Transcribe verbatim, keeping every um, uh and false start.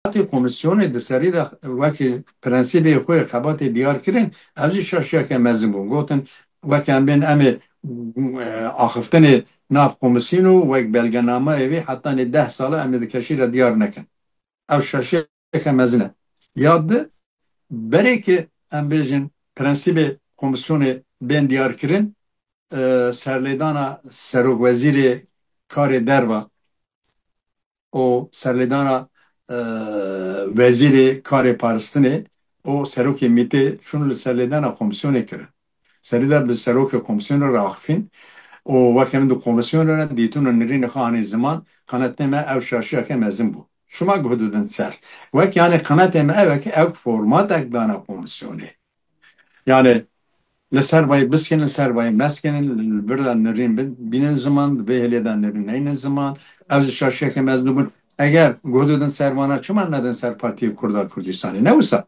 xebatê komîsyonê di serî de wekî prensîbê xwe xebatê diyar kirin, ev jî şaşiyeke mezin bû. Gotin, wek em bên em ê, e, axiftinê nav komîsyonê û wek belgenameyê wê hetanî deh sal e em ê di keşî re diyar nekin. Ev şaşiyeke mezin e. Ya di, berê ki em bêjin prensîbê komîsyonê bên diyar kirin, e, serlêdana serokwezîrê karê derva û serlêdana, e, wezîrê karê paristinê û serokê mîtê çûn li serlêdana komîsyonê kirin. Serî de bi serokê komîsyonê re axifîn û weke min di komîsyonê re dîtin û nirînê xwe anî ziman, qenetê me ev şaşiyeke mezin bû. Çima guh didin ser? Wek yani qenetê me ev e ki ew formatek dana komîsyonê. Yani li ser vayî biskinin, li ser vayî meskinin, li vir de nirîn bin-, bînin ziman, vê hêlê de nirîn neynin ziman, ev jî şaşiyeke mezin bûn. Eger guh didin ser vana, çima nedin ser Partiyê Kurda Kurdistanê? Ne wisa?